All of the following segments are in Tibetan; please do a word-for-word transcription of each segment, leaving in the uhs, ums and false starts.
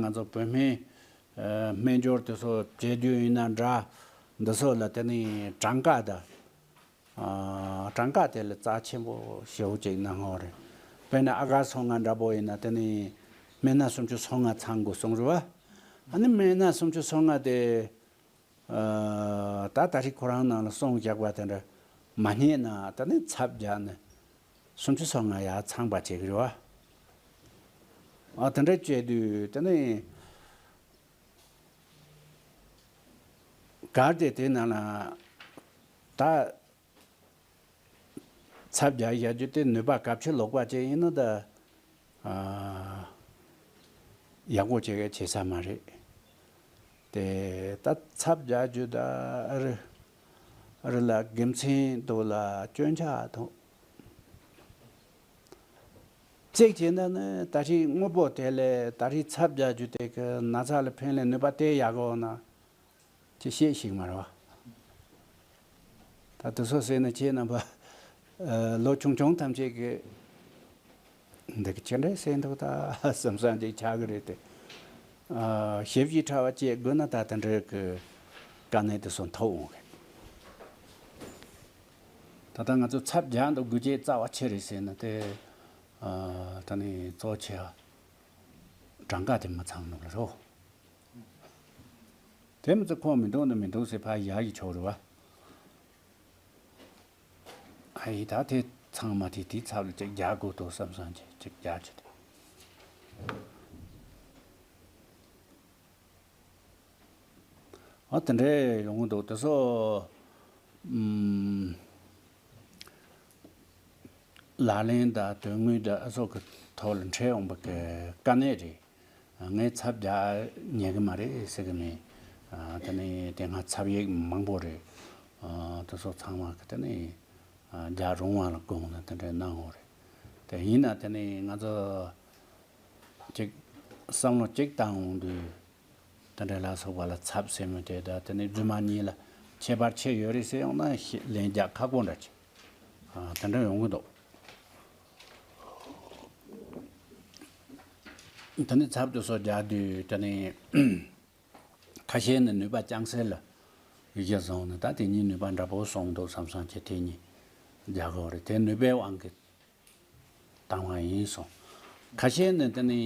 ང་ཚོ་བོད་སྨན་ཨ་སྨན་སྦྱོར་དེ་ཚོ་བྱེད་རྒྱུ་ཡིན་ན་འདྲ། འདི་ཚོ་ལ་དེ་ནི་གྲངས་ཀ་དང་། ཨ་གྲངས་ཀ་དེ་ལ་རྩ་ཆེན་པོ་ཞེ་པོ་ཅིག་གནང་ཡོད་རེད། དཔེར་ན་ཨ་ག་སོ་ལྔ་འདྲ་པོ་ཡིན་ན་དེ་ནི་སྨན་སྣ་སུམ་ཅུ་སོ་ལྔ་ཚང་དགོས་གསུངས་རེད་བ། ཨ་ནི་སྨན་སྣ་སུམ་ཅུ་སོ་ལྔ་དེ་ཨ་ད་ད་རེས་ཁོ་རང་ནང་ལ་གསུངས་བཞག་པ་དེ་འདྲ་མ་རྙེད་ན་དེ་ནི་ཚབ་བརྒྱབ་ནས་སུམ་ཅུ་སོ་ལྔ་ཡར་ཚང་པ་བྱེད་ཀྱི་རེད་བ། ཨ་དེ་འདྲ་བྱས་དུས་དེ་ནི་གལ་ཏེ་དེ་ནང་ལ་ད་ཚབ་རྒྱག་བཞག་རྒྱུ་དེ་ནུས་པ་གལ་ཆེ་ལོག་པ་ཅིག་ཡིན་ན་ད་ཨ་ཡག་པོ་བྱེད་ག་བྱེད་ས་མ་རེད། དེ་ད་ཚབ་རྒྱག་རྒྱུ་ད་ཨ་རི་ཨ་རི་ལ་དགེ་མཚན་འདུག་ལ་སྐྱོན་ཆག་འདུག་གཅིག་བྱས་ན་ནི་ད་རེས་དངོས་པོ་དེ་ལས་ད་རེས་ཚབ་རྒྱག་རྒྱུ་དེ་གི་ན་ཚ་ལ་ཕན་ལས་ནུས་པ་དེ་ཡག་གོ་ན་ཅི་ཤེས་ཤིག་མ་རེད་བ། ད་དེ་ཚོ་ཟེར་ན་ཁྱེད་རྣམ་པ་ཨ་ལོ་ཆུང་ཆུང་ཐམས་ཅད་ཀྱི་འདི་གི་ཅི་འདྲ་ཟེར་འདུག་ད་བསམ་བསམ་ཅིག་ཆགས་གི་རེད་དེ། ཨ་ཞིབ་ཅིག་ཕྲ་བ་བྱེད་དགོས་ན་ད་དེ་འདྲའི་གི་དཀའ་གནད་དེ་ཚོ་འཐོབ་འོང་གི། ད་ལྟ་ང་ཚོ་ཚབ་རྒྱག་འདུག་དགོས་ཆེད་རྩ་བ་ཆེ་རེད་ཟེར་ན་དེ་ཨ་ད་ནི་གཙོ་ཆེ་བ་གྲངས་ཀ་དེ་མི་ཚང་ནོ་རོ། དེ་མི་ཚོ་ཁོ་མི་འདུག་ནི་མི་འདུག་ཟེར་ཕར་ཡག་གི་ཆོག་རེད་བ། ཨ་ཡི་ད་དེ་ཚང་མ་དེ་དེའི་ཚབ་ལ་ཅིག་རྒྱག་དགོས་འདུག་བསམ་བསམ་ཅིག་ཅིག་རྒྱག་ཅིག་དེ། ཨ་དེ་འདྲས་ཡོང་གི་འདུག་དེ་ཚོ་ཨུམ། ལག་ལེན་དང་དོན་དངོས་དང་ཨ་སོགས་ཀྱི་ཐོག་ལ་འཕྲད་འོང་བ་གི་དཀའ་གནད་རེད། ངས་ཚབ་རྒྱག་ཉན་གི་མ་རེད་ཟེར་གི་མེད། ཨ་དེ་ནས་དེ་སྔ་ཚབ་ཡིག་མང་པོ་རེད། ཨ་དེ་ཚོ་ཚང་མ་གི་དེ་ནས་ཨ་རྒྱག་རུང་བ་ལ་དགོངས་ནས་དེ་འདྲ་གནང་ཡོད་རེད། དེ་ཡིན་ན་དེ་ནས་ང་ཚོ་ཅིག་བསམ་བློ་ཅིག་བཏང་འོང་དུས། དེ་འདྲ་ལ་སོགས་པ་ལ་ཚབ་ཟེར་མི་དེ་དང་དེ་ནས་རྫུན་མ་གཉིས་ལ་ཁྱད་པར་ཆེ་ཡོད་རེད་ཟེར་ཡོང་ན་ཤི་ལན་རྒྱག་ཁག་པོ་འདྲ་ཅིག་ཨ་དེ་འདྲ་ཡོང་གི་འདུག་དེ་ནས་ཚབ་དེ་ཚོ་རྒྱག་དུས་དེ་ནས་ཁ་ཤས་ནི་ནུས་པ་ཅང་སེ་ལ་ཡི་གེ་བཟུང་ནས་ད་དེ་གཉིས་ནུས་པ་འདྲ་པོ་སོང་འདུག་བསམ་བསམ་བྱས་དེ་གཉིས་རྒྱག་གི་ཡོད་རེད། དེ་ནུས་པའི་དབང་གིས། བཏང་བ་ཡིན་སོང་། ཁ་ཤས་ནི་དེ་ནི་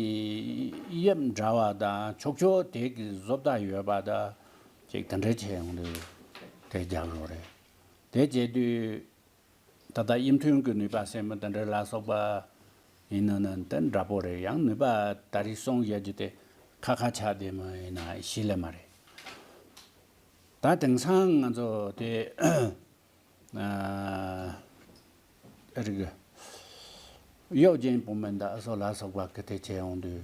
དབྱིབས་འདྲ་བ་དང་ཕྱོགས་ཕྱོགས་དེ་གི་བཟོ་ལྟ་ཡོད་པ་དང་ཅིག་དེ་འདྲ་བྱས་ཡོང་དུས་དེ་རྒྱག་དགོས་རེད། དེ་བྱས་དུས་ད་ལྟ་དབྱིབས་མཐུན་གྱི་ནུས་པ་ཟེར་མི་དེ་འདྲ་ལ་སོགས་པ་ཡིན་ན་ནི་དེ་འདྲ་པོ་རེད། ཡང་ནུས་པ་ད་རེས་གསུངས་ཡོད་རྒྱུ་དེ་ཁ་ཁ་ཆགས་བསྡད་མི་ཡིན་ན་ཤེས་ལེ་མ་རེད། ད་དེང་སང་ང་ཚོ་དེ། ཨ་རིག་གཡོ་ཅན་བུ་མིན་དང་ཨ་སོགས་ལ་སོགས་པ་གི་དེ་བྱས་ཡོང་དུས་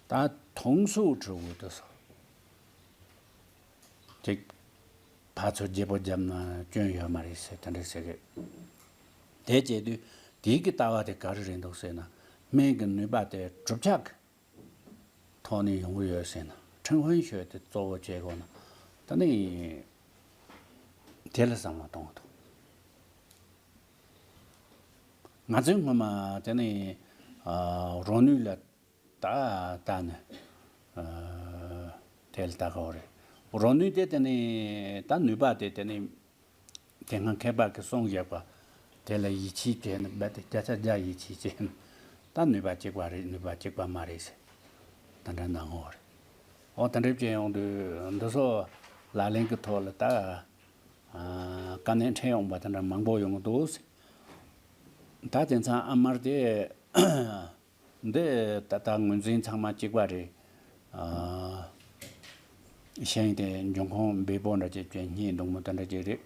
ད་མཐོང་སོགས་ཁྲི་བོ་དུ་སོགས་ཅིག་ཕར་ཚུར་བརྗེ་པོ་བརྒྱབ་ན་སྐྱོན་ཡོད་མ་རེད་ཟེར་དེ་འདྲ་ཟེར་གི། དེ་བྱས་དུས་དེའི་གི་ལྟ་བ་དེ་ག་རེ་རེད་འདུག་ཟེར་ན་སྨན་གི་ནུས་པ་དེ་གྲུབ་ཆ་གི་ཐོག་ནས་ཡོང་གི་ཡོད་ཟེར་ན་ཁྲེང་ཧོན་ཤོས་དེ་གཙོ་བོ་བྱེད་དགོས་ན་ད་ནི་དེ་ལ་བསམ་བློ་གཏོང་གི་འདུག་ང་ཚོའི་སྔོན་མ་དེ་ནི་ཨ་རོ་ནུས་ལ་ད་ལྟ་ནི་ཨ་དེ་ལ་ལྟ་གོ་རེད། རོ་ནུས་དེ་དེ་ནི་ད་ནུས་པ་དེ་དེ་ནི། དེ་སྔ་མཁས་པ་གི་གསུང་བཞག་པ་དེ་ལ་ཡིད་ཆེས་བྱས་ནས་རྦད་དེ་བརྒྱ་ཆ་བརྒྱ་ཡིད་ཆེས་བྱས་ནས་ད་ནུས་པ་གཅིག་པ་རེད། ནུས་པ་གཅིག་པ་མ་རེད་ཟེར་ད་འདྲ་གནང་ངོ་རེད། འོ་དེ་འདྲ་བྱས་ཡོང་དུས་འདི་ཚོ་ལག་ལེན་གི་ཐོག་ལ་ད་ཨ་དཀའ་གནད་འཕྲད་ཡོང་པ་དེ་འདྲ་མང་པོ་ཡོང་གི་འདུག་ཟེར། ད་དེང་སང་ཨ་མར་དེ། འདི་ད་ལྟ་ངོས་འཛིན་ཚང་མ་གཅིག་པ་རེད། ཨ་ཤིང་དེ་འབྱུང་ཁུངས་འབེལ་པོ་འདྲ་ཅིག་ཅན་སྙེ་འདུག་མོ་དེ་འདྲ་ཅིག་རེད།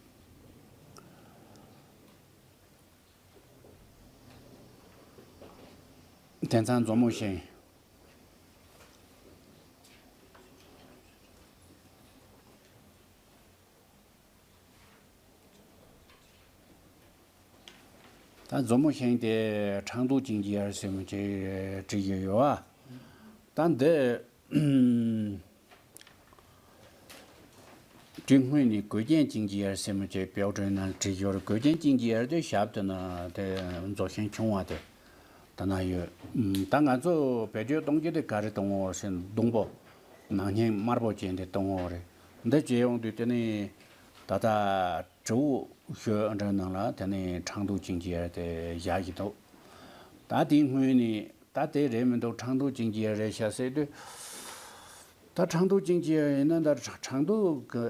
དེང་སང་མཛོ་མོ་ཤིང་། ད་མཛོ་མོ་ཤིང་དེ་ཁྲག་འཐུང་ཅིང་ཅི་ཡར་ཟེར་མོ་ཅིག་བྲིས་ཡོད་ཡོད་ཨ། ད་འདི་བྲིས་སྔོན་ནས་གོས་རྒྱན་ཅིང་ཅི་ཡར་ཟེར་མོ་ཅིག་ཕྱོགས་སྒྲིག་ནང་བྲིས་ཡོད་རེད། གོས་རྒྱན་ཅིང་ཅི་ཡར་དེ་ཞབས་དེ་ན་དེ་མཛོ་ཤིང་ཆུང་བ་དེ་ད་ན་ཡོད། ད་ང་ཚོ་བེད་སྤྱོད་གཏོང་རྒྱུ་དེ་ག་རེ་གཏོང་འོ་ཟེར་ན་སྡོང་པོ། ནང་བརྙན་དམར་པོ་ཅན་དེ་གཏོང་འོ་རེད། འདི་བྱས་ཡོང་དུས་དེ་ནི་ད་ལྟ་དྲི་བ་ཤོད་འདྲ་ནང་ལ་དེ་ནི་ཁྲང་ཏུའུ་ཅིང་ཅི་ཡར་དེ་བཞག་གི་འདུག་ད་དེའི་སྔོན་ནས་ད་དེ་རེད་མི་འདུག་ཁྲང་ཏུའུ་ཅིང་ཅི་ཡར་རེད་ཤག་ཟེར་དུས། ད་ཁྲང་ཏུའུ་ཅིང་ཅི་ཡར་ཡིན་ན་ད་ཁྲང་ཏུའུ་གི་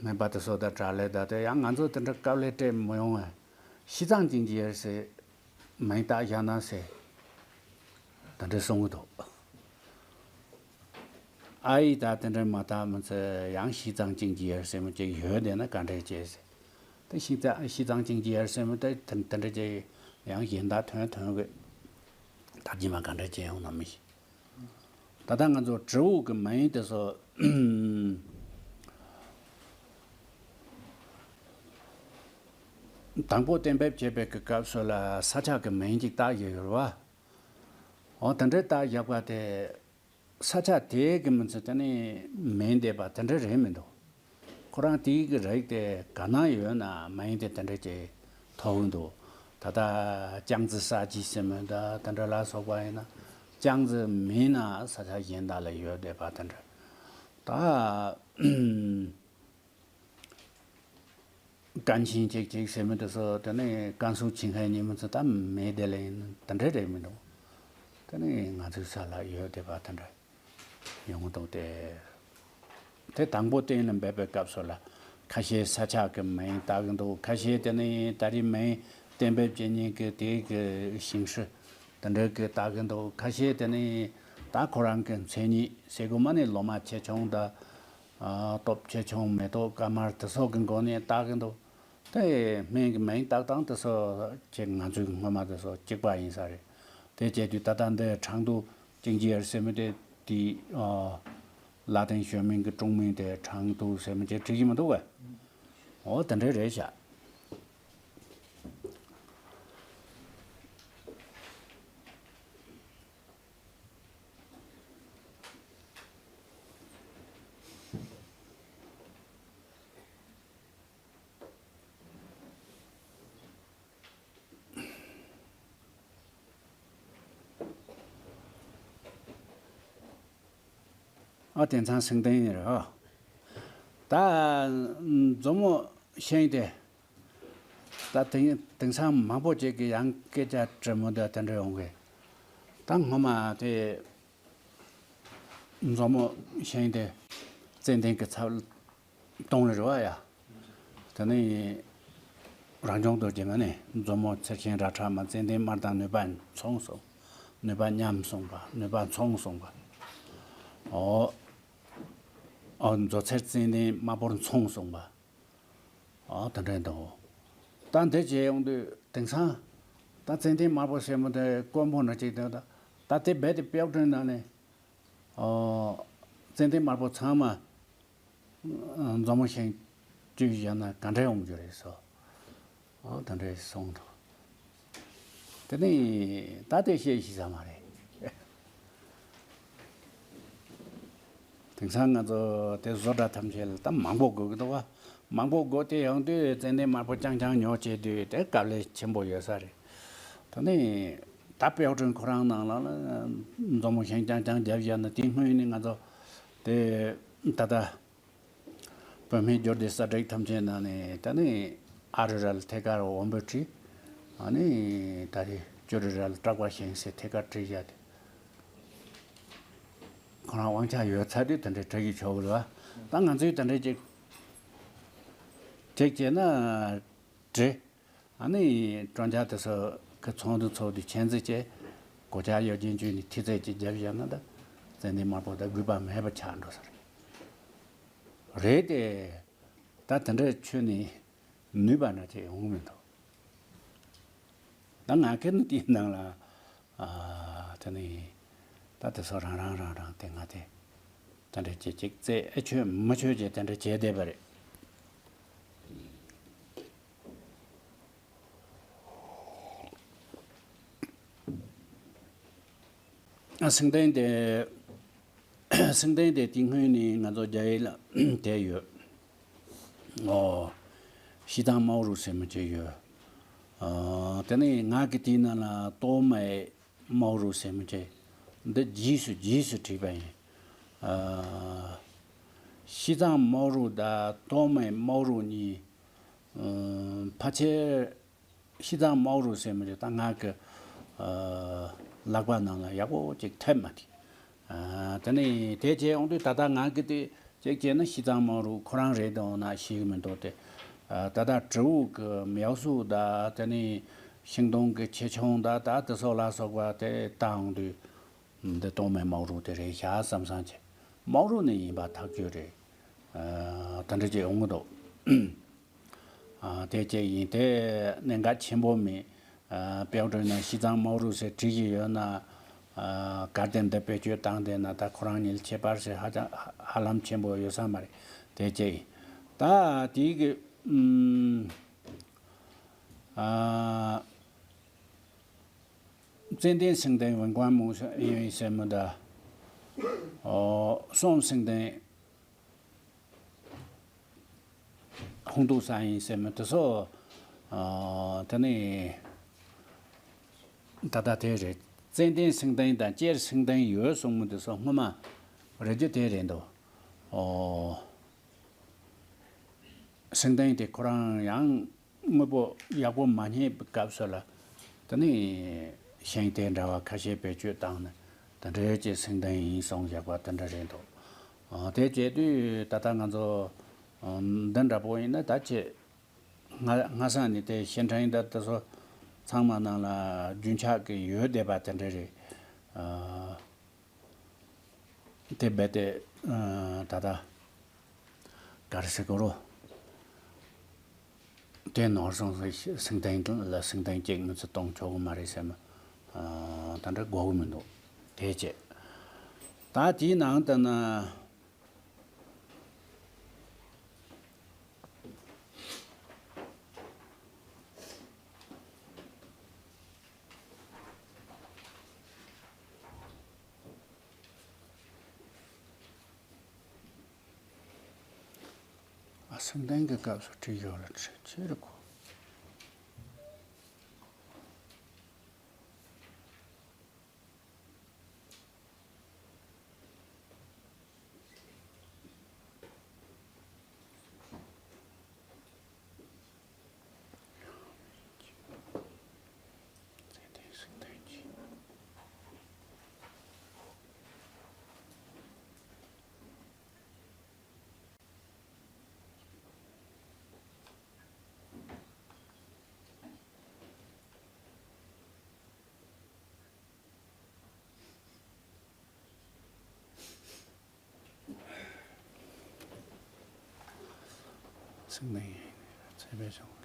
མིན་པ་དེ་ཚོ་ད་དྲག་ལས་ད་དེ་ཡང་ང་ཚོ་དེ་འདྲ་དཀའ་ལས་སྤྲད་མི་ཡོང་བས། ཤིས་ཙང་ཅིང་ཅི་ཡར་ཟེར། མིང་བཏགས་བཞག་ན་ཟེར། དེ་འདྲ་གསུང་གི་འདུག་ཨ་ཡིས་ད་དེ་འདྲ་མ་བཏགས་མི་ཚེ་ཡང་ཤིས་ཙང་ཅིང་ཅི་ཡར་ཟེར་མི་ཅིག་ཡོད་བསྡད་ན་ག་འདྲས་བྱེད་ཟེར། དེ་ཤིས་ཙང་ཤིས་ཙང་ཅིང་ཅི་ཡར་ཟེར་མི་དེ་དེ་དེ་འདྲ་ཅིག་ཡང་གཞན་དག་ཐོན་ཐོན་གི། ད་རྗེས་མ་ག་འདྲ་བྱེད་ཡོང་ན་མི་ཤེས། ད་ལྟ་ང་ཚོ་དྲི་བ་གི་མིང་དེ་ཚོ། དང་པོ་གཏན་འབེབས་བྱེད་པའི་གི་སྐབས་སུ་ལ་ས་ཆ་གི་མིང་ཅིག་བཏགས་ཡོད་རེད་བ། འོ་དེ་འདྲའི་བཏགས་བཞག་པ་དེ། ས་ཆ་དེའི་གི་མི་ཚེ་དེ་ནི་མིང་འདེབས་པ་དེ་འདྲ་རེད་མི་འདུག་ཁོ་རང་དེའི་གི་རིགས་དེ་ག་ན་ཡོད་ན་མིང་དེ་དེ་འདྲ་ཅིག་ཐོགས་གི་འདུག་ད་ལྟ་ཅང་ཙི་ས་ཅི་ཟེར་མོད་ད་དེ་འདྲ་ལ་སོགས་པ་ཡིན་ན་ཅང་ཙི་མིན་ན་ས་ཆ་གཞན་དག་ལ་ཡོད་བསྡད་པ་དེ་འདྲ། ད། ཀན་ཆིན་ཅིག་ཅིག་ཟེར་མི་དེ་ཚོ་དེ་ནི་ཀན་སུའུ་ཆིན་ཧའེ་གཉིས་མི་ཚོ་ད་མེད་དེ་ལ་ཡིན་དེ་འདྲ་རེད་མི་འདུག་དེ་ནི་ང་ཚོའི་ས་ལ་ཡོད་བསྡད་པ་དེ་འདྲ་ཡོང་གི་འདུག་སྟེ། དེ་དང་པོ་གཏན་ལ་འབེབས་པའི་སྐབས་སུ་ལ་ཁ་ཤས་ས་ཆ་གི་མིང་བཏགས་གི་འདུག་ཁ་ཤས་དེ་ནི་ད་རེས་མིང་གཏན་འབེབས་བྱེད་མཁན་གི་དེ་གི་ཞིང་ཧྲི་དེ་འདྲ་གི་བཏགས་གི་འདུག་ཁ་ཤས་དེ་ནི་ད་ཁོ་རང་གི་མཚན་ཉིད་ཟེར་དགོས་མ་ནི་ལོ་མ་ཆེ་ཆུང་ད། ཨ། སྟོབས་ཆེ་ཆུང་མེ་ཏོག་དཀར་དམར་དེ་སོགས་ཀྱི་སྒོ་ནས་བཏགས་ཀྱི་འདུག་དེ་སྨན་གྱི་མིང་བཏགས་སྟངས་དེ་ཚོ་ཁྱེད་ང་ཚོའི་སྔོན་མ་དེ་ཚོ་གཅིག་པ་ཡིན་ས་རེད། དེ་བྱས་དུས་ད་ལྟ་འདི་ཁྲང་ཏུའུ་ཅིང་ཅི་ཡར་ཟེར་མི་དེ་དེ་ཨ། ལ་ཏིང་གཞུང་མིང་གི་ཀྲུང་མིང་དེ་ཁྲང་ཏུའུ་ཟེར་མི་དེ་བྲིས་ཀྱི་མི་འདུག་གས། འོ་དེ་འདྲ་རེད་ཤག་ཨ། དེང་སང་སེང་ལྡེང་རེད་ཨ། ད་མཛོ་མོ་ཤིང་དེ། ད་དེང་དེང་སང་མང་པོ་ཅིག་གིས་ཡང་སྐད་ཆ་དྲི་མོ་འདི་དེ་འདྲ་ཡོང་གི། ད་སྔོན་མ་དེ་མཛོ་མོ་ཤིང་དེ་ཙན་དན་གྱི་ཚབ་གཏོང་ལེ་རེད་བ་ཡ། དེ་ནས་རང་བྱུང་རྡོ་རྗེ་མ་ནས་མཛོ་མོ་མཚེར་ཤིང་ར་ཁྲ་མ་ཙན་དན་དམར་དང་ནུས་པ་མཚུངས་སོ། ནུས་པ་མཉམ་གསུངས་པ། ནུས་པ་མཚུངས་གསུངས་པ། ཨོ། ཨོ། མཛོ་མཚེར་ཙན་དན་དམར་པོར་མཚུངས་གསུངས་པ། ཨོ། དེ་འདྲ་འདུག་ད་འདི་བྱས་ཡོང་དུས་དེང་སང་ད་ཙན་དན་དམར་པོ་ཟེར་མོ་དེ་དཀོན་པོ་འདྲ་ཅིག་འདུག་ད་ད་དེ་རྦད་དེ་དཔེ་སྐྲུན་ནང་ནས། ཨོ། ཙན་དན་དམར་པོ་ཚང་མ་མཛོ་མོ་ཤིང་བཅུད་བཞག་ན་ག་འདྲ་ཡོང་རྒྱུ་རེད་ཟེར། ཨོ། དེ་འདྲ་གསུངས་འདུག་དེ་ནི་ད་དེ་བཤད་ཤེས་ས་མ་རེད། དེང་སང་ང་ཚོ་དེ་བཟོ་གྲྭ་ཐམས་ཅད་ལ་ད་མང་པོ་དགོས་ཀྱི་འདུག་བ། མང་པོ་དགོས་ཏེ་ཡོང་དུས་ཙན་དན་དམར་པོ་རྐྱང་རྐྱང་ཉོ་བྱེད་དུས་དེ་དཀའ་ལས་ཆེན་པོ་ཡོད་ས་རེད། ད་ནི་ད་དཔེ་སྐྲུན་ཁོ་རང་ནང་ལ་ལ་མཛོ་མོ་ཤིང་རྐྱང་རྐྱང་བརྒྱབ་བཞག་ན་དེ་སྔོན་ནས་ང་ཚོ་དེ་ད་ལྟ་བོད་སྨན་སྦྱོར་སྡེ་གསར་བསྒྲིགས་ཐམས་ཅད་ནང་ནས་ད་ནི་ཨ་རི་རལ་ཐད་ཀར་འོམ་བུ་བྲིས། ཨ་ནི་ད་རེས་ཅོ་རི་རལ་བཀྲག་པ་བཞེངས་ཟེར་ཐད་ཀར་བྲིས་བཞག་དེ། ཁོ་རང་དབང་ཆ་ཡོད་ཚར་དུས་དེ་འདྲའི་བྲི་གི་ཆོག་གི་རེད་བ། ད་ང་ཚོས་དེ་འདྲའི་ཅིག་ཅིག་བྱས་ན་བྲི། ཨ་ནི་དྲོན་ཆ་དེ་ཚོ་གི་ཚོགས་འདུ་ཚོགས་དུས་ཆེན་ཟིག་བྱས། གོ་ཆ་ཡོད་རྒྱུན་བཅུག་ནས་ཐི་ཚད་ཅིག་བརྒྱབ་བཞག་ན་ད་ཙན་དན་དམར་པོ་ད་དགོས་པ་མེད་པ་ཆགས་འགྲོ་ས་རེད། རེད་དེ། ད་དེ་འདྲའི་ཆོས་ནི་ནུས་པ་འདྲ་ཅིག་ཡོང་མི་འདུག་ད་ང་ཁེར་ནི་དེའི་ནང་ལ། ཨ། དེ་ནི་ད་དེ་ཚོ་རང་རང་རང་རང་དེ་ང་དེ་དེ་འདྲ་བྱེད་ཅིག་བཙལ་ཨེ་ཆོས་མི་ཆོས་ཅེས་དེ་འདྲ་བྱས་བསྡད་པ་རེད། ཨ། སེང་ལྡེང་དེ། སེང་ལྡེང་དེ་དེ་སྔོན་ནས་ང་ཚོ་རྒྱ་ཡིག་ལ་དེ་ཡོད། ཨོ། ཤི་ཏང་དམའ་རུ་ཟེར་མི་ཅིག་ཡོད། ཨ། དེ་ནས་ང་གི་དེའི་ནང་ལ་ཏོ་མའི་དམའ་རུ་ཟེར་མི་ཅིག་འདི་རྗེས་སུ་རྗེས་སུ་བྲིས་པ་ཡིན། ཨ། ཤིས་ཙང་མའོ་རུ་དང་ཏོ་མེ་མའོ་རུ་གཉིས། ཨ། ཕལ་ཆེར་ཤིས་ཙང་མའོ་རུ་ཟེར་མི་རེད། ད་ང་གི་ཨ་ལག་པ་ནང་ལ་ཡག་པོ་ཅིག་ཐེབས་མ་ཐེབས། ཨ། དེ་ནས་དེ་བྱས་ཡོང་དུས་ད་ལྟ་ང་གི་དེ་ཅིག་བྱས་ན་ཤིས་ཙང་མའོ་རུ་ཁོ་རང་རེད་འདུག་ན་ཤེས་ཀྱི་མི་འདུག་སྟེ། ཨ། ད་ལྟ་དྲིལ་བུ་གི་མིའུ་སུ་དང་དེ་ནས་ཤིང་སྡོང་གི་ཆེ་ཆུང་དང་ད་དེ་སོགས་ལ་སོགས་པ་དེ་བལྟ་ཡོང་དུས། འདི་ཏོ་མེ་མའོ་རུ་དེ་རེད་ཤག་བསམ་བསམ་བྱས། མའོ་རུ་ནས་ཡིན་པ་ཐག་ཆོད་རེད། ཨ། དེ་འདྲ་ཅིག་ཡོང་གི་འདུག་ཨ། དེ་ཅིག་ཡིན་དེ་གནད་འགག་ཆེན་པོ་མེད། ཨ། དཔེ་བྲིས་ན་ཤིས་ཙང་མའོ་རུ་ཟེར་བྲིས་ཀྱི་ཡོད་ན། ཨ། གལ་ཏེ་འདི་བེད་སྤྱོད་བཏང་བསྡད་ན་ད་ཁོ་རང་གཉིས་ལ་ཁྱད་པར་ཟེར་ཧ་ཅང་ཧ་ལམ་ཆེན་པོ་ཡོད་ས་མ་རེད། དེ་ཅིག་ཡིན། ད་དེའི་གི་ཨུམ། ཨ། ཙན་དན་སེང་ལྡེང་ཝུན་ཀོང་མུའུ་ཡིན་ཟེར་མི་ད། ཨོ། གསུམ་སེང་ལྡེང་ཧུང་ཏུའུ་ས་ཡིན་ཟེར་མི་དེ་ཚོ། ཨ། དེ་ནས་ད་ལྟ་དེ་རེད། ཙན་དན་སེང་ལྡེང་དང་གཅེར་སེང་ལྡེང་ཡོད་གསུང་མི་དེ་ཚོ་སྔོན་མ་རེད་རྒྱུ་དེ་རེད་འདུག་ཨོ། སེང་ལྡེང་དེ་ཁོ་རང་ཡང་དངོས་པོ་ཡག་པོ་མ་རྙེད་པའི་སྐབས་སུ་ལ། དེ་ནས་ཤིང་དེ་འདྲ་བ་ཁ་ཤས་བེད་སྤྱོད་བཏང་ནས་དེ་འདྲའི་ཅིག་སེང་ལྡེང་ཡིན་གསུངས་བཞག་པ་དེ་འདྲ་རེད་འདུག་ཨ། དེ་བྱས་དུས་ད་ལྟ་ང་ཚོ་འདི་འདྲ་པོ་ཡིན་ན་ད་ཅིག་སྔ་སྔ་ས་ནས་དེ་ཤིང་ཕྲན་ད་དེ་ཚོ་ཚང་མ་ནང་ལ་རྒྱུན་ཆགས་ཀྱི་ཡོད་བསྡད་པ་དེ་འདྲ་རེད། ཨ། དེ་རྦད་དེ། ཨ། ད་ལྟ་ག་རེ་ཟེར་དགོས་རེད། དེ་ནོར་སོང་ཟེར། སེང་ལྡེང་ལ་སེང་ལྡེང་གཅིག་མི་ཚེ་གཏོང་ཆོག་གི་མ་རེད་ཟེར་ན། ཨ། ད་འདྲ་དགོས་གི་མི་འདུག་དེ་བྱས། ད་དེའི་ནང་དུ་ན། ཨ། སེང་ལྡེང་གི་སྐབས་སུ་བྲིས་ཡོད་ལ་ཆེ་ཆེ་རེད་གོ། སེང་ལྡེང་ཚད་པའི་བྱུང་།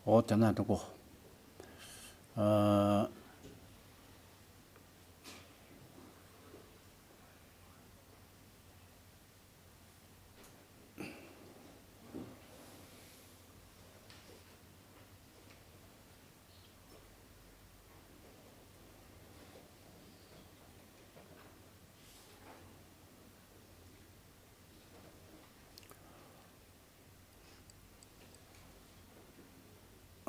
འོ་དེ་ན་འདུག་གོ།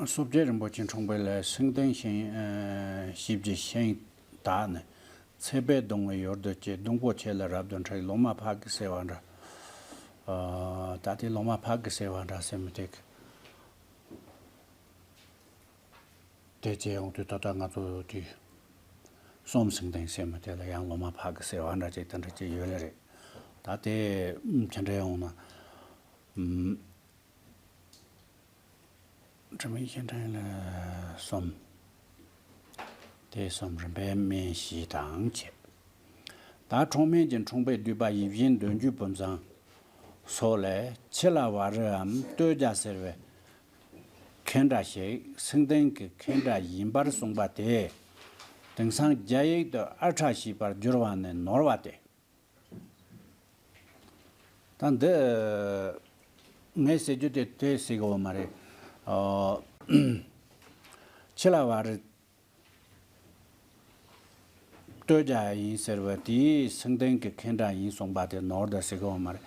ཨ། སོ་བརྒྱད་རིན་པོ་ཆེ་འཁྲུངས་པའི་ལས། སེང་ལྡེང་ཤིང་། ཨ། ཞིབ་ཀྱི་ཤིང་དག་ནི། ཚད་པས་གདུང་བའི་ཡུལ་དུ་སྐྱེས། སྡོང་པོ་ཆེ་ལ་རབ་ཏུ་འཁྲིགས། ལོ་མ་ཕག་གི་ཟེ་བ་འདྲ། ཨ། ད་དེ་ལོ་མ་ཕག་གི་ཟེ་བ་འདྲ་ཟེར་མི་དེ། དེ་བྱས་ཡོང་དུས་ད་ལྟ་ང་ཚོ་གི་གསུམ་སེང་ལྡེང་ཟེར་མི་དེ་ལ་ཡང་ལོ་མ་ཕག་གི་ཟེ་བ་འདྲ་ཅིག་དེ་འདྲ་ཅིག་ཡོད་ལེ་རེད། ད་དེ་ཅི་འདྲ་ཡོང་ན། ཨུམ། དྲི་མེད་ཤིང་ཕྲན་ལ་གསུམ། དེ་གསུམ་རིམ་པས་སྨན་བཞི་དང་བཅས། ད་འཁྲུངས་སྨན་གྱི་འཁྲུངས་པས་བསྡུས་པ་ཡིད་བཞིན་འདོད་འཇོའི་བུམ་བཟང་སོགས་ལས། ཁྱི་ལ་བ་རིའམ་སྟོད་རྒྱ་ཟེར་བའི་ཁེན་ཏྲ་ཞིག་སེང་ལྡེང་གི་ཁེན་ཏྲ་ཡིན་པར་གསུངས་པ་དེ། དེང་སང་རྒྱ་ཡིག་ཏུ་ཨལ་ཊ་ཞེས་པར་བསྒྱུར་བ་ནི་ནོར་བ་སྟེ། ད་འདི་ངས་ཟེར་རྒྱུ་དེ་དེ་ཟེར་གི་ཡོད་མ་རེད། ཨོ། ཁྱི་ལ་བ་རི་སྟོད་རྒྱ་ཡིན་ཟེར་བ་དེས་སེང་ལྡེང་གི་ཁེན་ཏྲ་ཡིན་གསུངས་པ་དེ་ནོར་ད་ཟེར་གི་ཡོད་མ་རེད།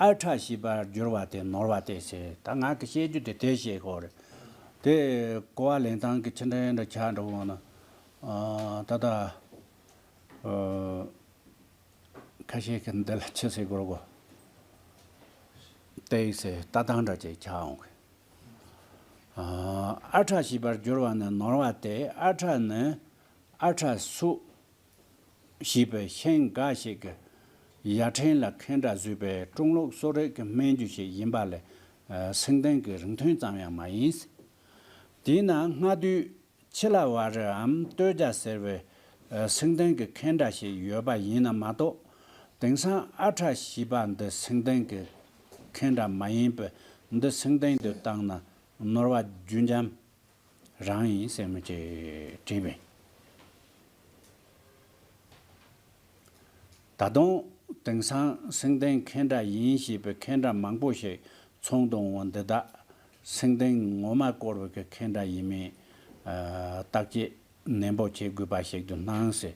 ཨལ་ཊ་ཞེས་པར་བསྒྱུར་བ་དེ་ནོར་བ་སྟེ་ཟེར། ད་ང་གི་བཤད་རྒྱུ་དེ་དེ་བཤད་གི་ཡོད་རེད། དེ་གོ་བ་ལེན་སྟངས་ཀྱི་ཕྱི་འབྲེལ་འདྲ་ཆགས་འགྲོ་འོང་ན། ཨ། ད་ལྟ་ཨ་ཁ་ཤས་ཀྱིས་འདི་ལ་ཆི་ཟེར་དགོས་རེད་གོ། ཏེའི་ཟེར་ལྟ་སྟངས་འདྲ་ཅིག་ཆགས་འོང་གི། ཨ། ཨ་ཁྲ་ཞེས་པར་བསྒྱུར་བ་ནི་ནོར་བ་སྟེ། ཨ་ཁྲ་ནི་ཨ་ཁྲ་སུ་ཞེས་པའི་ཤིང་འགའ་ཞིག་གི་ཡ་ཕྲན་ལ་ཁེན་ཏྲ་བཟོས་པའི་ཀྲུང་ལུགས་གསོ་རིག་གི་སྨན་རྒྱུ་ཞིག་ཡིན་པ་ལས། ཨ། སེང་ལྡེང་གི་རིང་ཐུང་ཙམ་ཡང་མ་ཡིན། དེས་ན་སྔ་དུས་ཆི་ལ་བ་རི་འམ་སྟོད་རྒྱ་ཟེར་བའི་ཨ་སེང་ལྡེང་གི་ཁེན་ཏྲ་ཞིག་ཡོད་པ་ཡིན་ན་མ་གཏོགས། དེང་སང་ཨ་ཁྲ་ཞེས་པ་འདི་སེང་ལྡེང་གི་ཁེན་ཏྲ་མ་ཡིན་པས། འདི་སེང་ལྡེང་དུ་བཏང་ན་ནོར་བ་རྒྱུ་འབྱམས་རང་ཡིན་ཟེར་མོ་ཅིག་བྲིས་པས། ད་དུང་དེང་སང་སེང་ལྡེང་ཁེན་ཏྲ་ཡིན་ཞེས་པའི་ཁེན་ཏྲ་མང་པོ་ཞིག་ཚོགས་འདུ་འོང་བ་འདི་དག་སེང་ལྡེང་ངོ་མ་བསྐོར་བའི་གི་ཁེན་ཏྲ་ཡིན་མིན། ཨ། བརྟག་དཔྱད་ནན་པོ་བྱེད་དགོས་པ་ཞིག་ཏུ་སྣང་ཟེར།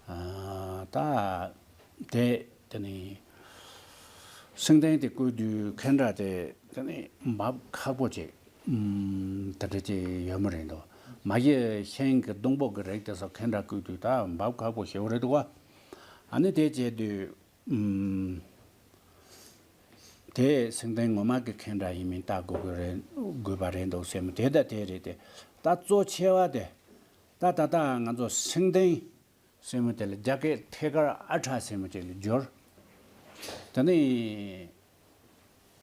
ཨ། ད་དེ་དེ་ནི་སེང་ལྡེང་དེ་བརྐོས་དུས་ཁེན་ཏྲ་དེ་དེ་ནི་འབབ་ཁག་པོ་ཅིག་ཨུམ། དེ་འདྲ་ཅིག་ཡོད་མ་རེད་འདུག་མ་གཞི་ཤིང་གི་སྡོང་པོ་གི་རིགས་དེ་ཚོ་ཁེན་ཏྲ་བརྐོས་དུས་ད་འབབ་ཁག་པོ་ཞེ་པོ་རེད་འདུག་བ། ཨ་ནི་དེ་བྱས་དུས། ཨུམ། དེ་སེང་ལྡེང་ངོ་མ་གི་ཁེན་ཏྲ་ཡིན་མིན་བལྟ་དགོས་ཀྱི་རེད། དགོས་པ་རེད་འདུག་ཟེར་མོ་དེ་ད་དེ་རེད་དེ། ད་གཙོ་ཆེ་བ་དེ། ད་ད་ལྟ་ང་ཚོ་སེང་ལྡེང་ཟེར་མོ་དེ་ལ་རྒྱ་སྐད་ཐད་ཀར་ཨ་ཁྲ་ཟེར་མོ་ཅིག་ལ་སྦྱོར། དེ་ནི་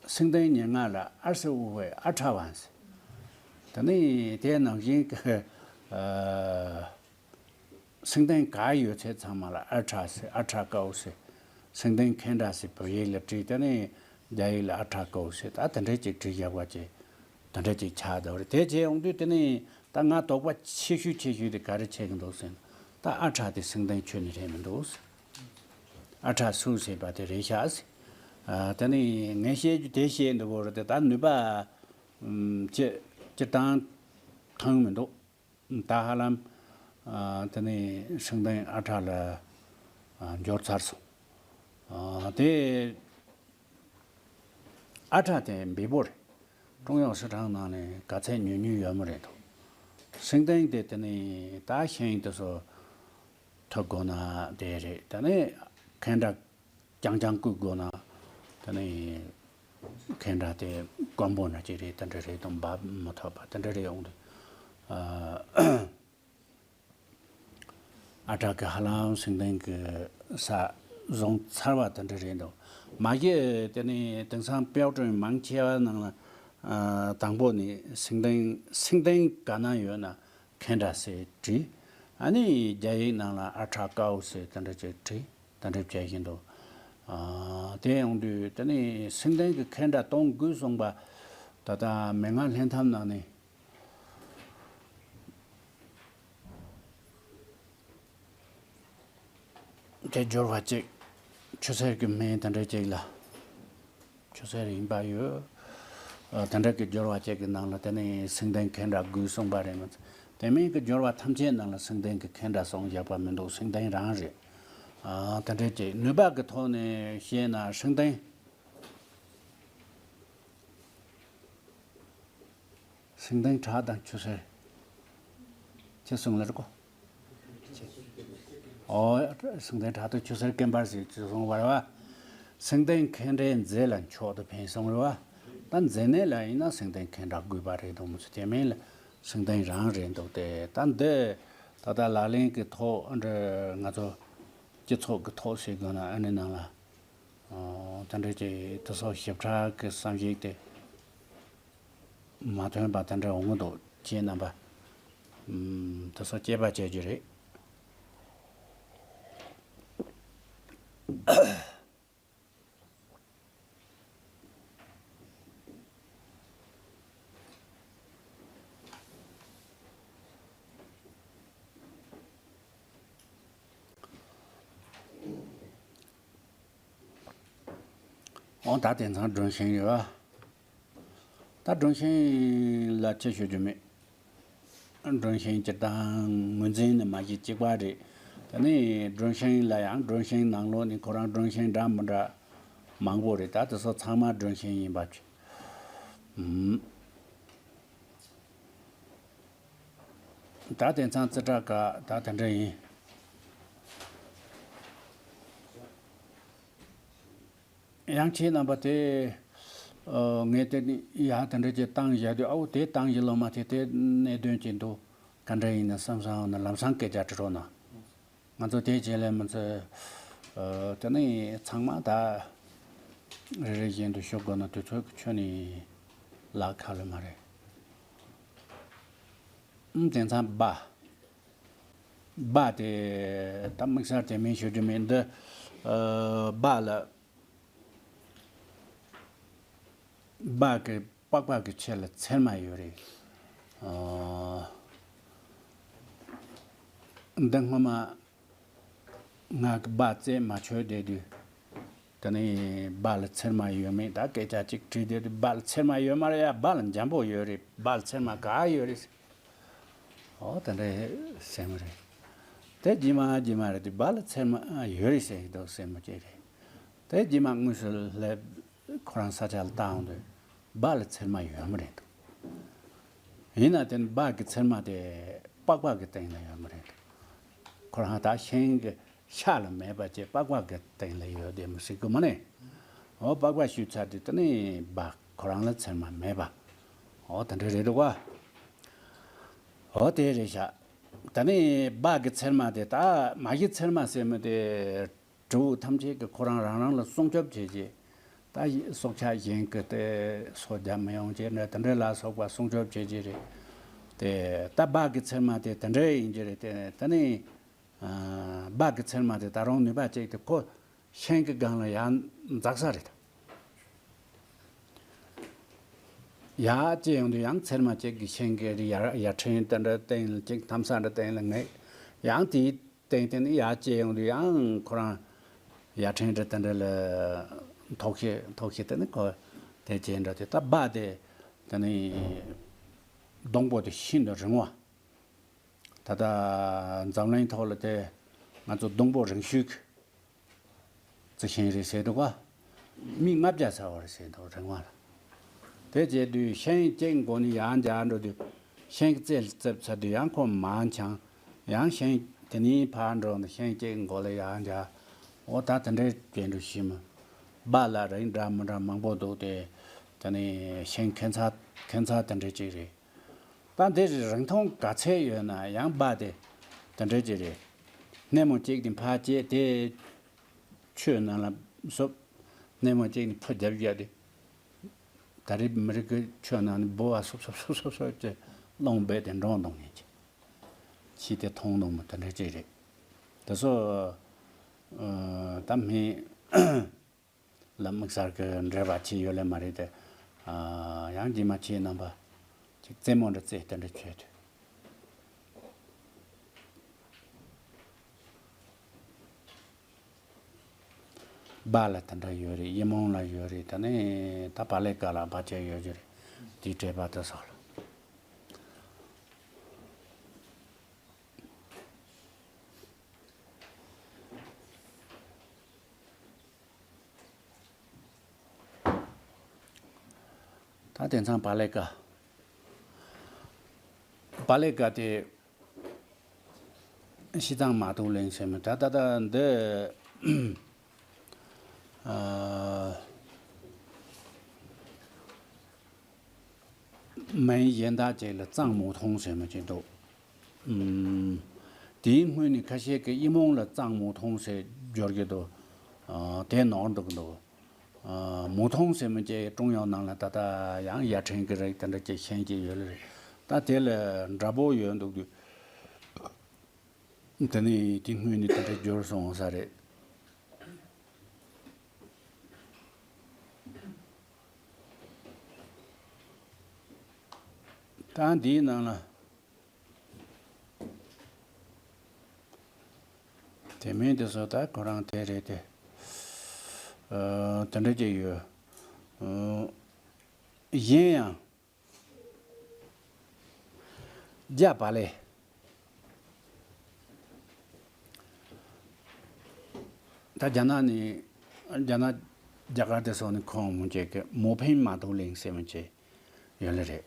སེང་ལྡེང་ཉེར་ལྔ་ལ་ཨ་ཟེར་དབུ་བའི་ཨ་ཁྲ་བ་ཟེར། དེ་ནི་དེ་ནང་བཞིན་གྱི་ཨ། སེང་ལྡེང་ག་ཡོད་ཚད་ཚང་མ་ལ་ཨ་ཁྲ་ཟེར། ཨ་ཁྲ་ཀའོ་ཟེར། སེང་ལྡེང་ཁེན་ཏྲ་ཟེར་བོད་ཡིག་ལ་བྲིས། དེ་ནས་རྒྱ་ཡིག་ལ་ཨ་ཁྲ་ཀའོ་ཟེར། ད་དེ་འདྲས་ཅིག་བྲིས་བཞག་པ་ཅིག་དེ་འདྲས་ཅིག་ཆགས་བསྡད་པ་རེད། དེ་བྱས་ཡོང་དུས་དེ་ནས་ད་ང་དོགས་པ་ཆེ་ཤོས་ཆེ་ཤོས་དེ་ག་རེ་ཆགས་ཀྱི་འདུག་ཟེར་ན། ད་ཨ་ཁྲ་དེ་སེང་ལྡེང་ཁྱོན་ནས་རེད་མི་འདུག་ཟེར། ཨ་ཁྲ་སུ་ཟེར་བ་དེ་རེད་ཤག་ཟེར། ཨ། དེ་ནས་ངས་བཤད་རྒྱུ་དེ་བཤད་འདུག་གོ་རེད་དེ། ད་ནུས་པ་ཨུམ་སྤྱི་སྤྱིར་བཏང་ཐོན་མི་འདུག་ད་ཧ་ལམ། ཨ། དེ་ནས་སེང་ལྡེང་ཨ་ཁྲ་ལ་ཨ་འབྱོར་ཚར་སོང་། ཨ། དེ་ཨ་ཁྲ་དེ་འབེལ་པོ་རེད། ཀྲུང་དབྱང་སི་ཁྲོན་ནང་ནས་ག་ཚད་ཉོ་ཉོས་ཡོད་མ་རེད་དོ། སེང་ལྡེང་དེ་དེ་ནས་ད་ཤིང་དེ་ཚོ་ཐུག་དགོས་ན་དེ་རེད། དེ་ནས་ཁེན་ཏྲ་རྐྱང་རྐྱང་བརྐོས་དགོས་ན་དེ་ནས་ཁེན་ཏྲ་དེ་དཀོན་པོ་འདྲ་ཅིག་རེད། དེ་འདྲ་རེད་དང་། འབབ་མི་ཐུབ་པ་དེ་འདྲ་རེད་ཡོང་དུས། ཨ། ཨ་ཁྲ་གི་ཧ་ལམ་སེང་ལྡེང་གི་ས་བཟུང་ཚར་བ་དེ་འདྲ་རེད་འདུག་མ་གཞི་དེ་ནི་དེང་སང་དཔེ་སྐྲུན་མང་ཆེ་བ་ནང་ལ། ཨ། དང་པོ་ནི་སེང་ལྡེང་། སེང་ལྡེང་ག་ན་ཡོད་ན་ཁེན་ཏྲ་ཟེར་བྲིས། ཨ་ནི་རྒྱ་ཡིག་ནང་ལ་ཨ་ཁྲ་ཀའོ་ཟེར་དེ་འདྲ་ཅིག་བྲིས། དེ་འདྲ་བྱས་བཞིན་དུ། ཨ། དེ་ཡོང་དུས་དེ་ནི་སེང་ལྡེང་གི་ཁེན་ཏྲ་གཏོང་དགོས་གསུངས་པ། ད་ལྟ་མན་ངག་ལྷན་ཐབས་ནང་ནས་དེ་སྦྱོར་བ་གཅིག་ཆུ་སེར་གྱི་སྨན་དེ་འདྲ་གཅིག་ལ། ཆུ་སེར་ཡིན་པ་ཡོད། ཨ། དེ་འདྲ་གི་སྦྱོར་བ་གཅིག་གི་ནང་ལ་དེ་ནི་སེང་ལྡེང་ཁེན་ཏྲ་དགོས་གསུངས་པ་རེད་མ་ཚད། དེ་མིན་གྱི་སྦྱོར་བ་ཐམས་ཅད་ནང་ལ་སེང་ལྡེང་གི་ཁེན་ཏྲ་གསུངས་བཞག་པ་མི་འདུག་སེང་ལྡེང་རང་རེད། ཨ། དེ་འདྲ་གཅིག་ནུས་པ་གི་ཐོག་ནས་བཤད་ན་སེང་ལྡེང་སེང་ལྡེང་ཁྲག་དང་ཆུ་སེར། ཅེས་གསུངས་ལ་རེ་གོ། ཨོ། སེང་ལྡེང་ཁྲག་དང་ཆུ་སེར་སྐེམ་པར་ཟེར་ཅེས་གསུངས་པ་རེད་བ། སེང་ལྡེང་ཁེན་ཏྲའི་མཛེ་ལ་མཆོག་ཏུ་ཕན་གསུངས་རེད་བ། ད་མཛེ་ནད་ལ་ཡིན་ན་སེང་ལྡེང་ཁེན་ཏྲ་དགོས་པ་རེད་འདུག་མི་ཚོ། དེ་མིན་ལ་སེང་ལྡེང་རང་རེད་འདུག་སྟེ། ད་འདི་ད་ལྟ་ལག་ལེན་གྱི་ཐོག་འདི་ང་ཚོ་སྤྱི་ཚོགས་ཀྱི་ཐོག་ཟེར་དགོས་ན། ཨ་ནི་ནང་ལ། ཨོ། དེ་འདྲ་ཅིག་དེ་ཚོ་ཞིབ་ཕྲ་གི་བསམ་གཞིག་དེ་མ་ཐོན་པ་དེ་འདྲ་འོང་གི་འདུག་ཁྱེད་རྣམ་པ། ཨུམ། དེ་ཚོ་དཔྱད་པ་བྱེད་རྒྱུ་རེད། འོ། ད་དེང་སང་སྒྲོན་ཤིང་ཡོད་ཨ། ད་སྒྲོན་ཤིང་ལ་ཅི་ཞུ་རྒྱུ་མེད། སྒྲོན་ཤིང་སྤྱིར་བཏང་ངོས་འཛིན་ནི་མ་གཞི་གཅིག་པ་རེད། དེ་ནས་སྒྲོན་ཤིང་ལ་ཡང་སྒྲོན་ཤིང་ནང་ལོགས་ནས་ཁོ་རང་སྒྲོན་ཤིང་འདྲ་མི་འདྲ་མང་པོ་རེད། ད་དེ་ཚོ་ཚང་མ་སྒྲོན་ཤིང་ཡིན་པ་ཅི། ཨུམ། ད་དེང་སང་རྩིས་ཁྲ་ག་ད་དེ་འདྲ་ཡིན། ཡང་ཁྱེད་རྣམ་པ་དེ། ཨོ། ངས་དེ་ནི་ཡ་དེ་འདྲ་ཅིག་བཏང་བཞག་དུས། ཨའོ། དེ་བཏང་བཞིན་ལོ་མ་དེ་དེ་གནད་དོན་ཅིག་འདུག་ག་འདྲ་ཡིན་ན་བསམ་བསམ་ན་ལམ་སང་སྐད་ཆ་དྲི་རོགས་གནང་། ང་ཚོ་དེ་རྗེས་ལས་མི་ཚེ། ཨོ། དེ་ནི་ཚང་མ་ད་རེ་རེ་བཞིན་དུ་ཞུ་དགོས་ན་དུས་ཚོད་ཀྱི་ཁྱོན་ནས་ལག་ཁ་ལ་མ་རེད། ཨང་། དེང་སང་སྦ། སྦ་དེ་ད་དམིགས་བསལ་དེ་མིན་ཞུ་རྒྱུ་མིན་འདི། ཨོ། སྦ་ལ། སྦ་གི་པགས་པ་གི་ཆེད་ལ་ཚེར་མ་ཡོད་རེད། ཨོ། འདི་སྔོན་མ་ང་གི་སྦ་རྩེད་མ་ཆོད་བསྡད་དུས། དེ་ནས་སྦ་ལ་ཚེར་མ་ཡོད་མེད་ད་སྐད་ཆ་གཅིག་དྲིས་བསྡད་དུས། སྦ་ལ་ཚེར་མ་ཡོད་མ་རེད་ཡ། སྦ་ལ་འཇམ་པོ་ཡོད་རེད། སྦ་ལ་ཚེར་མ་ག་ཡོད་རེད། ཨོ། དེ་འདྲ་ཟེར་མ་རེད། དེ་རྗེས་མ་རྗེས་མ་རེད་དེ། སྦ་ལ་ཚེར་མ་ཡོད་རེད་ཟེར་གྱི་འདུག་ཟེར་མོ་ཅིག་རེད། དེ་རྗེས་མ་དངོས་སུ་སླེབས། ཁོ་རང་ས་ཆ་ལ་བཏང་དུས་སྦ་ལ་ཚེར་མ་ཡོད་མ་རེད་འདུག་ཡིན་ན་དེ་ནི་སྦ་གི་ཚེར་མ་དེ་པགས་པ་གི་སྟེང་ལ་ཡོད་མ་རེད་འདུག་ཁོ་རང་ད་ཤིང་གི་ཤ་ལ་མེད་པ་ཅིག་པགས་པ་གི་སྟེང་ལ་ཡོད་དེ་མི་སྲིད་གི་མ་ནི། ཨོ། པགས་པ་བཤུས་ཚར་དུས་དེ་ནི་སྦ་ཁོ་རང་ལ་ཚེར་མ་མེད་པ། ཨོ། དེ་འདྲ་རེད་འདུག་བ། ཨོ། དེ་རེད་ཤག་ད་ནི་སྦ་གི་ཚེར་མ་དེ། ད་མ་གཞི་ཚེར་མ་ཟེར་མི་དེ་བྲུ་གུ་ཐམས་ཅད་ཀྱིས་ཁོ་རང་རང་རང་ལ་སྲུང་སྐྱོབ་བྱེད་ཀྱི། ད་སྲོག་ཆགས་གཞན་གྱི་དེ་སོ་བརྒྱབ་མི་ཡོང་ཅེས་འདྲ་དེ་འདྲ་ལ་སོགས་པ་སྲུང་སྐྱོབ་བྱེད་ཀྱི་རེད། དེ་ད་སྦ་གི་ཚེར་མ་དེ་དེ་འདྲ་ཡིན་གྱི་རེད་དེ། ད་ནི། ཨ། སྦ་གི་ཚེར་མ་དེ་ད་རུང་ནུས་པ་གཅིག་དེ་ཁོ་ཤིང་གི་སྒང་ལ་ཡར་འཛེག་ས་རེད། ཡར་སྐྱེས་ཡོང་དུས་ཡང་ཚེར་མ་གཅིག་གི་ཤིང་གི་ཡར་ཡར་ཕྲན་དེ་འདྲ་སྟེང་ལ་གཅིག་འཐམ་ས་འདྲ་སྟེང་ལ་ངེས། ཡང་དེའི་སྟེང་དེ་ནི་ཡར་སྐྱེས་ཡོང་དུས་ཡང་ཁོ་རང་ཡར་ཕྲན་འདྲ་དེ་འདྲ་ལ་འཐོག་ཤེས་འཐོག་ཤེས་དེ་ནི་ཁོ་དེ་བྱས་འདྲ་དེ། ད་སྦ་དེ་དེ་ནི་སྡོང་པོ་དེ་ཤིན་ཏུ་རིང་བ། ད་ལྟ་འཛམ་གླིང་ཐོག་ལ་དེ་ང་ཚོ་སྡོང་པོ་རིང་ཤོས་ཀྱི་རྩི་ཤིང་རེད་ཟེར་འདུག་ག་མི་ལྔ་བརྒྱ་ཚར་བ་རེད་ཟེར་འདུག་རིང་བ་ལ། དེ་བྱས་དུས་ཤིང་གཅིག་མགོ་ནས་ཡར་འཇགས་འགྲོ་དུས། ཤིང་གི་རྩེ་ལ་རྩེབ་ཚར་དུས་ཡང་ཁོ་མར་འཕྱང་། ཡང་ཤིང་དེ་ནས་ཕར་འགྲོ་ནས་ཤིང་གཅིག་མགོ་ལ་ཡར་འཇགས། འོ། ད་དེ་འདྲའི་གྲས་འགྲོ་ཤི་མི། སྦ་ལ་རིགས་འདྲ་མི་འདྲ་མང་པོ་འདུག་སྟེ། དེ་ནས་ཤིང་ཁྱད་མཚར་ཁྱད་མཚར་དེ་འདྲ་ཅིག་རེད། ད་འདི་རིང་ཐུང་ག་ཚད་ཡོད་ན་ཡང་སྦ་དེ་དེ་འདྲ་ཅིག་རེད། སྣེ་མོ་གཅིག་དེ་ཕར་བཅད་དེ། ཆུའི་ནང་ལ་བསུབ། སྣེ་མོ་གཅིག་ནི་ཕུ་རྒྱབ་རྒྱབ་དེ། ད་རེས་མི་རིགས་ཀྱི་ཆུའི་ནང་ནས་ལྦུ་བ་སུབ་སུབ་སུབ་སུབ་སུབ་ཀྱི་རླུང་རྦད་དེ་འགྲོ་གཏོང་ངེས་ཀྱི། ཕྱིས་དེ་མཐོང་གཏོང་མི་དེ་འདྲ་ཅིག་རེད། དེ་ཚོ། ཨ། ད་མི་ལ་དམིགས་བསལ་གྱི་འབྲེལ་བ་ཅི་ཡོད་ལེ་མ་རེད་དེ། ཨ། ཡང་རྗེས་མ་ཁྱེད་རྣམ་པ་ཅིག་རྩེད་མོ་འདྲ་རྩེ་དེ་འདྲ་བྱོས་དུས། སྦ་ལ་དེ་འདྲ་ཡོད་རེད། ཡི་མོང་ལ་ཡོད་རེད། ད་ནི་ད་བ་ལེ་ཀ་ལ་སྦ་ཆ་ཡོད་རྒྱུ་རེད། དེའི་འགྲེལ་པ་དེ་སོགས་ལ། ད་དེང་སང་བ་ལེ་ཀ་བ་ལེ་ཀ་དེ། ཤིས་ཙང་མ་ཏུའུ་ལིང་ཟེར་མི་ད་ད་ད་འདི། ཨ། མིང་གཞན་དག་ཅིག་ལ་གཙང་མོ་ཐོང་ཟེར་མི་ཅིག་འདུག་ཨུམ། དེའི་སྔོན་ནས་ཁ་ཤས་ཀྱིས་ཡི་མོང་ལ་གཙང་མོ་ཐོང་ཟེར་སྦྱོར་གྱི་འདུག་ཨ། དེ་ནོར་འདུག་འདུག་ཨ། མུའུ་ཐུང་ཟེར་མི་ཅིག་ཀྲུང་དབྱང་ནང་ལ་ད་ལྟ་ཡང་ཡར་ཕྲན་གྱི་རིགས་དེ་འདྲ་ཅིག་ཤེས་ཀྱི་ཡོད་ལེ་རེད། ད་དེ་ལ་འདྲ་པོ་ཡོད་འདུག་དུས། དེ་ནས་དེ་སྔོན་ནས་དེ་འདྲ་འགྱུར་སོང་ས་རེད། ད་འདིའི་ནང་ལ། དེ་མིན་དེ་ཚོ་ད་ཁོ་རང་དེ་རེད་དེ། ཨ། དེ་འདྲ་ཅིག་ཡོད། ཨ། གཞན་ཡང་། རྒྱ་བ་ལེ། ད་རྒྱ་ནག་ནས་རྒྱ་ནག་རྒྱ་གར་དེ་སོགས་ནས་ཁོང་མོ་ཅིག་གི་མོ་ཕིན་མ་ཏུའུ་ལིང་ཟེར་མི་ཅིག་ཡོད་ལེ་རེད།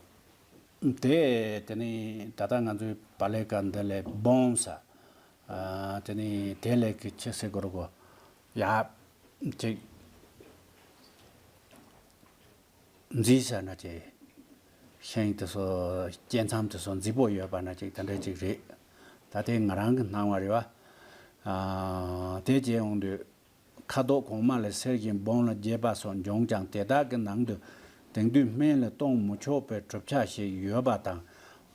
དེ་དེ་ནི་ད་ལྟ་ང་ཚོའི་བག་ལེབ་ཀ་འདི་ལས་སྦོམ་ས། ཨ་དེ་ནི་དེ་ལས་ཀྱི་ཆེ་སེ་གོར་གོ་ཡ་ཅིག་མཛེས་ས་ན་ཅིག་ཤིང་དེ་ཚོ་སྐྱེ་མཚམས་དེ་ཚོ་མཛེས་པོ་ཡོད་པ་ན་ཅིག་དེ་འདྲ་ཅིག་རེད། ད་དེ་ང་རང་གི་སྣང་བ་རེད་བ། ཨ་དེ་བྱས་ཡོང་དུས། ཁ་དོག་གོང་མ་ལས་སེར་ཞིང་སྦོམ་ལ་རྒྱས་པ་སོགས་འབྱུང་ཀྱང་དེ་དག་གི་ནང་དུ་དེང་དུས་སྨན་ལ་གཏོང་མི་ཆོག་པའི་གྲུབ་ཆ་ཞིག་ཡོད་པ་དང་།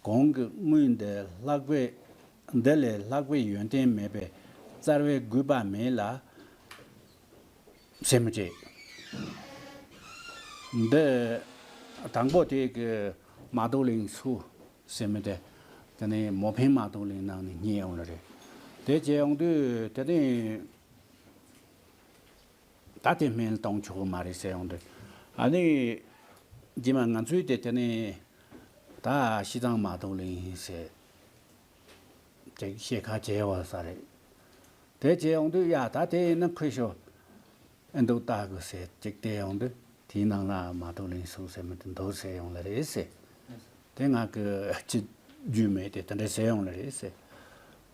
གོང་གི་དངོས་འདི་ལྷག་པའི་འདི་ལས་ལྷག་པའི་ཡོན་ཏན་མེད་པས་རྩ་བའི་དགོས་པ་མེད་ལ། ཟེར་མི་བྱེད། འདི་དང་པོ་དེ་གི་མ་དུ་ལིང་སུ་ཟེར་མི་དེ་དེ་ནི་མོ་ཕིང་མ་དུ་ལིང་ནང་ནས་རྙེད་ཡོང་ལ་རེད། དེ་བྱས་ཡོང་དུས་དེ་ནི། ད་དེ་སྨན་གཏོང་ཆོག་གི་མ་རེད་ཟེར་ཡོང་དུས། ཨ་ནི་རྗེས་མ་ང་ཚོའི་དེ་དེ་ནི་ད་ཤི་ཚང་མ་གཏོགས་ལེན་ཟེར་ཅིག་ཤེས་ཁ་བྱས་བ་ས་རེད། དེ་བྱས་ཡོང་དུས་ཡ་ད་དེ་ཡིན་ན་ཁོས་ཤོ་ཨེ་འདུག་ལྟ་དགོས་ཟེར་ཅིག་བལྟས་ཡོང་དུས་དེའི་ནང་ལ་མ་གཏོགས་ལེན་སུ་ཟེར་མི་དེ་འདུག་ཟེར་ཡོང་ལ་རེད་ཟེར། དེ་ང་གི་ཅི་རྒྱུས་མེད་དེ་དེ་འདྲ་ཟེར་ཡོང་ལ་རེད་ཟེར།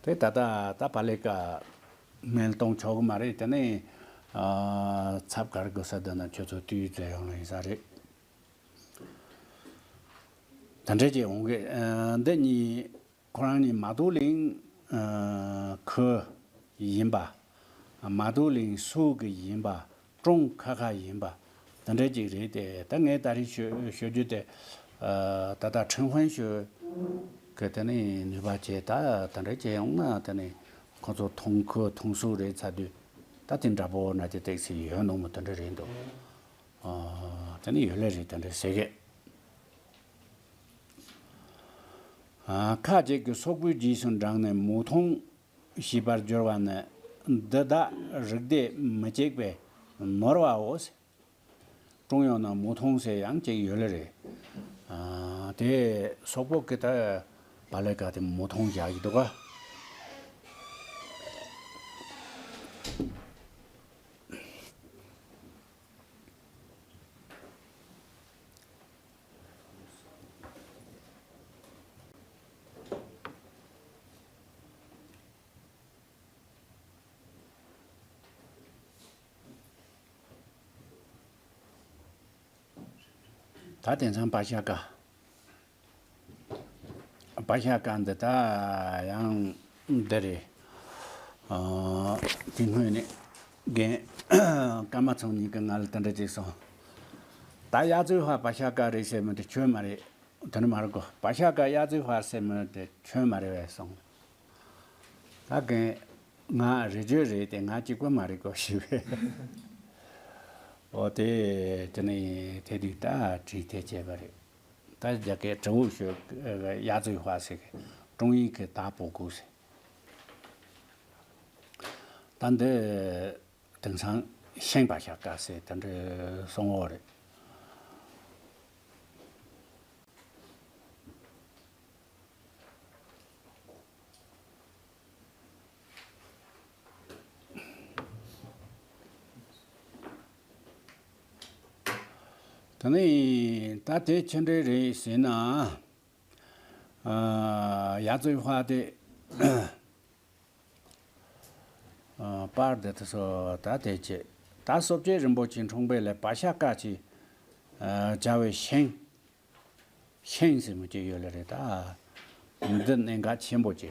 དེ་ད་ལྟ་ད་བག་ལེབ་ཀ་སྨན་གཏོང་ཆོག་གི་མ་རེད། དེ་ནས་ཨ་ཚབ་ག་རེ་དགོས་ས་འདི་ན་ཁྱོད་ཚོ་དུས་ཚོད་ཡོང་ལ་ཡིན་ས་རེད། དེ་འདྲ་ཅིག་འོང་གི། ཨ་འདི་གཉིས་ཁོ་རང་གཉིས་མ་ཏོ་ལིང་ཨ་ཁུ་ཡིན་པ། མ་ཏོ་ལིང་སུ་གི་ཡིན་པ། ཀྲུང་ཁ་ཁ་ཡིན་པ། དེ་འདྲ་ཅིག་རེད་དེ། ད་ངས་ད་རེས་ཤོད་ཤོད་རྒྱུ་དེ། ཨ་ད་ལྟ་ཁྲིན་ཧྥན་ཤོད་གི་དེ་ནས་ནུས་པ་བྱས། ད་དེ་འདྲ་བྱས་ཡོང་ན་དེ་ནས་ཁོ་ཚོ་མཐོང་ཁུ་མཐོང་སུ་རེད་ཚ་དུས། ད་དེ་འདྲ་པོ་ན་དེ་ཏེག་སི་ཡོད་ནོ་མོ་དེ་འདྲ་རེད་འདུག་ཨ་དེ་ནས་ཡོད་ལེ་རེད་དེ་འདྲ་ཟེར་གི། ཨ་ཁ་ཅིག་གིས་སོག་པོའི་རྗེས་སུ་འབྲངས་ནས་མུའུ་ཐུང་ཞེས་པར་སྦྱོར་བ་ནི། འདི་དག་རིགས་སྡེ་མི་གཅིག་པས་ནོར་བའོ། ཀྲུང་དབྱང་ནང་མུའུ་ཐུང་ཟེར་ཡང་གཅིག་ཡོད་ལེ་རེད། ཨ་དེ་སོག་པོ་གི་ད་བག་ལེབ་ཀ་དེ་མུའུ་ཐུང་བཞག་གི་འདུག་ག་ད་དེང་སང་བག་ཤ་ཀ་བག་ཤ་ཀ་འདི་ད་ཡང་འདི་རེད། ཨ་དེ་སྔོན་ནས་རྒན་ཀརྨ་ཚང་གཉིས་ཀྱིས་ང་ལ་དེ་འདྲ་ཅིག་གསུངས། ད་ཡ་ཙུའི་ཧྭ་བག་ཤ་ཀ་རེད་ཟེར་མི་དེ་ཁྱོད་མ་རེད། དོན་མ་རེད་གོ་བག་ཤ་ཀ་ཡ་ཙུའི་ཧྭ་ཟེར་མི་དེ་ཁྱོད་མ་རེད་བས་སོང་། ད་རྒན་ང་རེ་བརྗོད་རེད་དེ་ང་གཅིག་པོ་མ་རེད་གོ་ཞུ་བས། འོ་དེ་དེ་ནས་དེ་དུས་ད་བྲིས་དེ་བྱས་པ་རེད། ད་རྒྱ་སྐད་དྲི་བོ་ཞུ་ཡ་ཙུའི་ཧྭ་ཟེར་གི་ཀྲུང་ཡིག་གི་ད་པོ་གུ་ཟེར། ད་འདི། དེང་སང་ཤིང་བག་ཤ་ཀ་ཟེར་དེ་འདྲ་གསུང་འོ་རེད། དེ་ནས་ད་དེ་ཆི་འདྲ་རེད་ཟེར་ན། ཨ་ཡ་ཙུའི་ཧྭ་དེ། ཨ་པར་འདི་དེ་ཚོ་ད་དེ་བྱེད། ད་སོབ་ཅེ་རིན་པོ་ཆེ་འཁྲུངས་པའི་ལས་བག་ཤ་ཀ་ཅེས་ཨ་བྱ་བའི་ཤིང་། ཤིང་ཟེར་མི་ཅིག་ཡོད་ལེ་རེད་ད། འདི་གནད་འགག་ཆེན་པོ་ཅིག་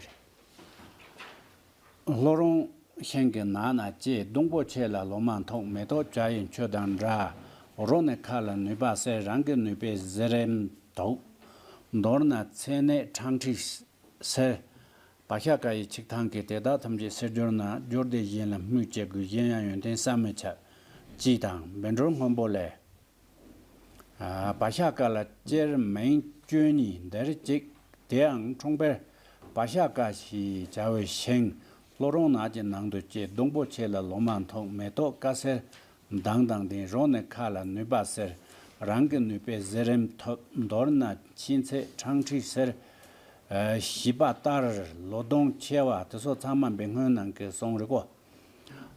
རེད། ལྷོ་རོང་ཤིང་གི་ནང་ན་སྐྱེས། སྡོང་པོ་ཆེ་ལ་ལོ་མ་མཐོང་། མེ་ཏོག་བྱ་ཡི་མཆུ་དང་འདྲ། རོ་ནི་ཁ་ལ་ནུས་པ་སེལ། རང་གི་ནུས་པས་གཟི་རིམ་དུག་མདོར་ན་མཚན་ནད་ཁྲག་མཁྲིས་སེལ། བག་ཤ་ཀ་ཡི་ཆིག་ཐང་གིས། དེ་དག་ཐམས་ཅད་སེལ་འགྱུར་ན། རྒྱུ་འབྲས་གཞན་ལ་སྨོས་ཅི་དགོས། གཞན་ཡང་ཡོན་ཏན་བསམ་མི་ཁྱབ། ཅེས་དང་། བཻ་ཌཱུརྱ་སྔོན་པོ་ལས། ཨ་བག་ཤ་ཀ་ལ་སྐྱེར་མིང་བཅུ་གཉིས་འདིར་གཅིག་དེའང་འཁྲུངས་པས་བག་ཤ་ཀ་ཞེས་བྱ་བའི་ཤིང་། ལྷོ་རོང་ནགས་ཀྱི་ནང་དུ་སྐྱེས། སྡོང་པོ་ཆེ་ལ་ལོ་མ་མཐོང་། མེ་ཏོག་དཀར་སེར་མདངས་དང་ལྡན། རོ་ནི་ཁ་ལ་ནུས་པ་སེལ། རང་གི་ནུས་པས་གཟི་རིམ་ཐུབ། མདོར་ན་མཆིན་ཚད་ཁྲག་མཁྲིས་སེལ། ཨ་ཞེས་པ་ལྟར་ལོ་སྡོང་ཆེ་བ་དེ་ཚོ་ཚང་མ་བེ་སྔོན་ནང་གི་གསུང་རེད་གོ།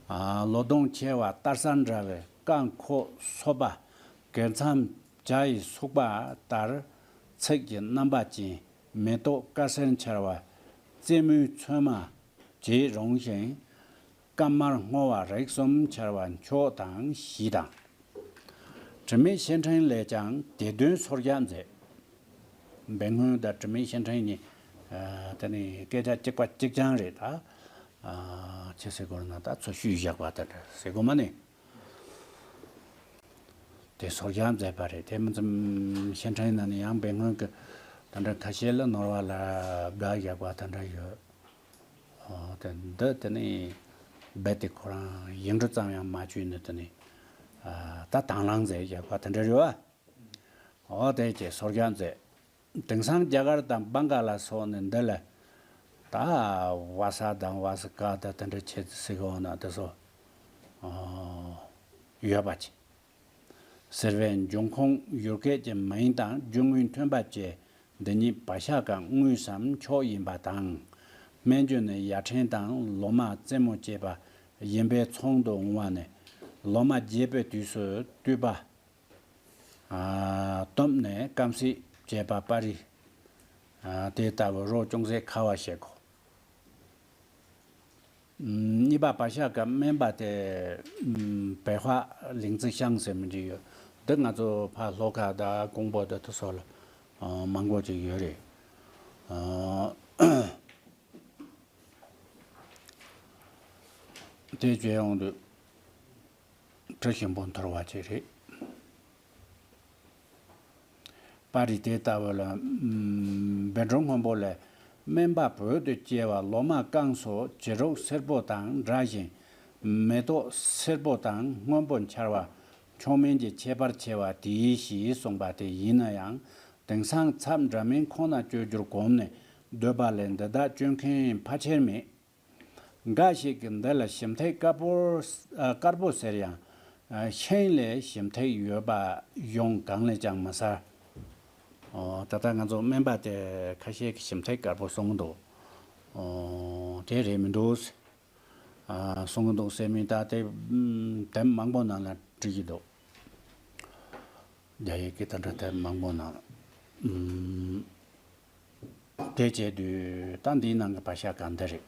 ཨ་ལོ་སྡོང་ཆེ་བ་སྟར་ས་འདྲ་བའི་རྐང་མཁོ་སོ་པ་གད་མཚམས་བྱ་ཡི་སུག་པ་ལྟར་ ཚིགས་ཀྱི་རྣམ་པ་ཅན། མེ་ཏོག་དཀར་སེར་འཆར་བ། རྩེ་མོའི་ཚོད་མ་བྱེད་རུང་ཞིང་། དཀར་དམར་སྔོ་བ་རིགས་གསུམ་འཆར་བ་མཆོག་དང་བཞི་དང་། དྲི་མེད་ཤེལ་ཕྲེང་ལས་ཀྱང་དེ་དོན་སོར་བརྒྱ་མཛད། དཔལ་མགོན་དང་དྲི་མེད་ཤེལ་ཕྲེང་གཉིས། ཨ། དེ་ནི་སྐད་ཆ་གཅིག་པ་གཅིག་རྐྱང་རེད་ད། ཨ། ཅི་ཟེར་དགོས་ན་ད་ཚོ་བཤུས་བཞག་པ་དེ་འདྲ་ཟེར་དགོས་མ་ནི། དེ་སོར་བརྒྱ་མཛད་པ་རེད། དེ་མིན་ཙམ་ཤེལ་ཕྲེང་ནང་ནས་ཡང་དཔལ་མགོན་གྱི་དེ་འདྲ་ཁ་ཤས་ལ་ནོར་བ་ལ་དགག་བཞག་པ་དེ་འདྲ་ཡོད། ཨོ། དེ་འདི་དེ་ནི་རྦད་དེ་ཁོ་རང་ཡིག་འབྲུ་ཙམ་ཡང་མ་བཅོས་ནས་དེ་ནི། ཨ། ད་དང་བླངས་མཛད་བཞག་པ་དེ་འདྲ་རེད་བ། ཨོ། དེ་ཅེས་སོར་བརྒྱ་མཛད། དེང་སང་རྒྱ་གར་དང་བང་ག་ལ་སོགས་ནས་འདི་ལ་ད་བ་ས་དང་བ་ས་ཀ་དང་དེ་འདྲ་ཆེ་ཟིག་འོ་ན་དེ་ཚོ། ཨོ། ཡོད་པ་ཅིག། ཟེར་བའི་འབྱུང་ཁུངས་ཡུལ་སྐད་ཀྱི་མིང་དང་རྒྱུ་དངོས་མཐུན་པ་བཅས་འདི་ཉིད་བ་ཤ་ཀ་དངོས་སམ་མཆོག་ཡིན་པ་དང་། སྨན་བརྗོད་ནི་ཡར་ཕྲེང་དང་ལོ་མ་རྩེ་མོ་བཅས་པ་ཡིན་པས་མཚུངས་དུ་འོང་བ་ནི། ལོ་མ་རྒྱས་པའི་དུས་སུ་བཏུས་པ། ཨ། བཏུམས་ནས་སྐམ་སྲེས་བྱས་པ་པར་རིས། ཨ། དེ་ལྟ་བུ་རོ་ཅུང་ཟད་ཁ་བ་བྱེད་དགོས། གཉིས་པ་བ་ཤ་ཀ་སྨན་པ་དེ། ཨ། བེ་ཧྭ་ལིང་ཙི་ཤང་ཟེར་མི་འདྲ་ཡོད། འདི་ང་ཚོ་ཕར་ལྷོ་ཁ་དང་ཀོང་པོ་དང་དེ་སོགས་ལ། ཨ། མང་པོ་ཅིག་ཡོད་རེད། ཨ། དེ་བྱས་ཡོང་དུས་དྲི་ཞིམ་པོ་འཐོར་བ་ཅིག་རེད། པར་རིས་དེ་ལྟ་བུ་ལ། ཨམ། བཻ་ཌཱུརྱ་སྔོན་པོ་ལས། སྨན་པ་བོད་དུ་སྐྱེ་བ་ལོ་མ་བསྐམས་སོ་བྱི་རོ་སེར་པོ་དང་འདྲ་ཞིང་། མེ་ཏོག་སེར་པོ་དང་སྔོན་པོ་འཆར་བ་མཆོག་དམན་གྱི་ཁྱད་པར་ཆེ་བ་དེའི་ཞེས་གསུངས་པ་དེ་ཡིན་ན་ཡང་། དེང་སང་ཚབ་འདྲ་མིན་ཁོང་ན་བཅོས་རྒྱུར་གོམས་ནས་སྡོད་པ་ལས་འདི་དག་བཅོས་མཁན་ཕལ་ཆེར་མེད། འགའ་ཞིག་གིས་འདི་ལ་ཞིམ་ཐིགས་དཀར་པོ། ཨ། དཀར་པོ་ཟེར་ཡང་། ཨ། ཤིང་ལས་ཞིམ་ཐིགས་ཡོད་པ་གཞུང་གང་ལས་ཀྱང་མི་གསལ། ཨོ། ད་ལྟ་ང་ཚོ་སྨན་པ་དེ་ཁ་ཤས་ཀྱིས་ཞིམ་ཐིགས་དཀར་པོ་གསུང་གི་འདུག། ཨོ། དེ་རེད་མི་འདུག། ཨ། གསུང་གི་འདུག་ཟེར་མིན་ད་དེ། ཨམ། དེབ་མང་པོ་ནང་ལ་བྲིས་ཀྱི་འདུག། རྒྱ་ཡིག་གི་དེ་འདྲ་དེབ་མང་པོ་ནང་། ཨམ། དེ་བྱས་དུས་ད་འདིའི་ནང་གི་བ་ཤ་ཀ་འདི་རེད།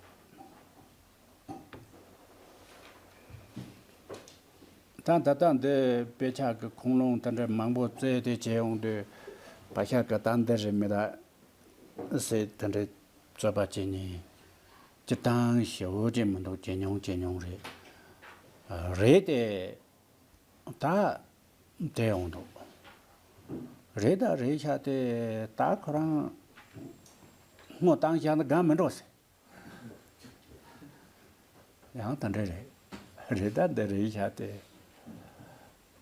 ད་ད་ལྟ་འདི་དཔེ་ཆ་གི་ཁུངས་ལུང་དེ་འདྲ་མང་པོ་བཙལ་ཏེ་བྱས་ཡོང་དུས་བ་ཤ་ཀ་ད་འདི་རེད་མི་རེད་ཟེར་དེ་འདྲ་རྩོད་པ་བྱེད་ནས་སྤྱིར་བཏང་ཞེ་པོ་ཅིག་མི་འདུག། ཇེ་ཉུང་ཇེ་ཉུང་རེད། རེད་དེ། ད་དེ་ཡོང་འདུག། རེད་ད་རེད་ཤག་དེ་ད་ཁོ་རང་སྔོ་བཏང་བཞག་ན་དགའ་མི་འགྲོ་ཟེར། ཡང་ད་འདྲ་རེད། རེད་ད་འདི་རེད་ཤག་དེ།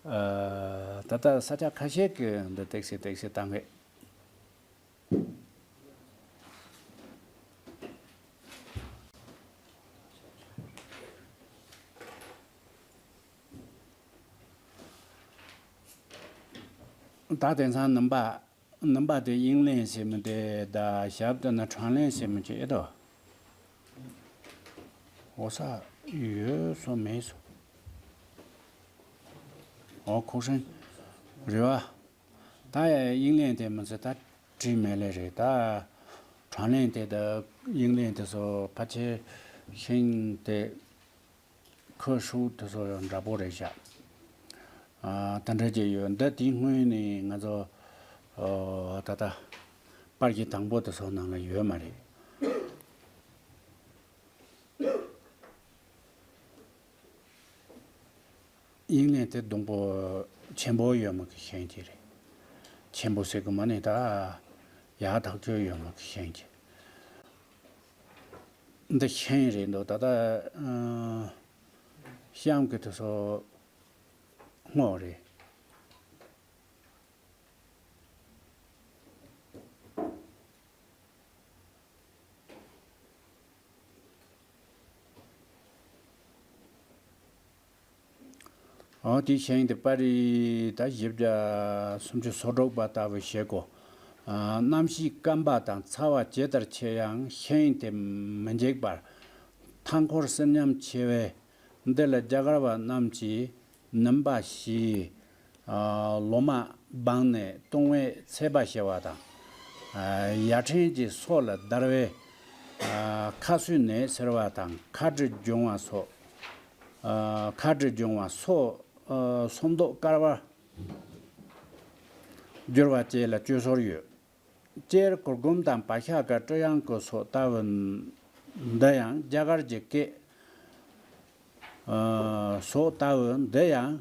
ཨ། ད་ལྟ་ས་ཆ་ཁ་ཤས་ཀྱི་འདི་ཏེག་སི་ཏེག་སི་བཏང་གི། ད་དེང་སང་ནུམ་པ། ནུམ་པ་དེ་དབྱིངས་ལེན་ཟེར་མི་དེ་དང་ཞབས་དེ་ན་གྲངས་ལེན་ཟེར་མི་ཅིག་ཨེ་འདུག། འོ་ས་ཡོད་སོ་མེད་སོ། འོ་ཁུག་ཧྲེང་རེད་བ། ད་ཡ་དབྱིངས་ལེན་དེ་མི་ཚེ་ད་བྲིས་མེད་ལེ་རེད་ད། གྲངས་ལེན་དེ་དང་དབྱིངས་ལེན་དེ་ཚོ་ཕལ་ཆེར་ཤིང་དེ་ཁོའི་ཧྲུའུ་དེ་ཚོ་ཡང་འདྲ་པོ་རེད་ཤག། ཨ། དེ་འདྲ་ཅིག་ཡོད། འདི་དེའི་སྔོན་ནས་ང་ཚོ། ཨོ། ད་ལྟ་པར་གྱི་དང་པོ་དེ་ཚོ་ནང་ལ་ཡོད་མ་རེད། དབྱིངས་ལེན་དེ་སྡོང་པོ་ཆེན་པོ་ཡོད་མ་གི་ཤིང་ཅིག་རེད། ཆེན་པོ་ཟེར་གི་མ་ནི་ད་ཡག་ཐག་ཆོད་ཡོད་མ་གི་ཤིང་ཅིག། འདི་ཤིང་རེད་འདུག། ད་ལྟ་ཨ་གཤམ་གྱི་དེ་ཚོ་སྔོ་རེད། འོ་དེ་ཤིང་དེ་པར་རིས་ད་བཞི་བརྒྱ་སུམ་ཅུ་སོ་དྲུག་པ་ལྟ་བུ་བྱེད་དགོས། ཨ། གནམ་གཤིས་སྐམ་པ་དང་ཚ་བ་ཇི་ལྟར་ཆེ་ཡང་ཤིང་དེ་མི་འཇིག་པར། མཐའ་འཁོར་བསིལ་ཉམས་ཆེ་བས། འདི་ལ་རྒྱ་གར་བ་རྣམས་ཀྱིས་ནུམ་པ་ཞེས། ཨ། ལོ་མ་སྦངས་ནས་བཏུང་བས་ཚད་པ་ཞེས་པ་དང་ ཡར་ཕྲན་གྱི་སོགས་ལ་བརྡར་བའི་ཁ་གསོས་ནས་ཟེར་བ་དང་། ཁ་དྲི་སྦྱོང་བ་སོགས། ཁ་དྲི་སྦྱོང་བ་སོགས། སོ་མདོག་དཀར་བར་བསྒྱུར་བ་བཅས་ལ་བཅོས་སྲོལ་ཡོད། སྤྱིར་གུར་གུམ་དང་བ་ཤ་ཀ་ཀྲི་ཡང་ཀུ་སོགས་ལྟ་བུ་འདི་ཡང་རྒྱ་གར་གྱི་སྐད། སོགས་ལྟ་བུ་འདི་ཡང་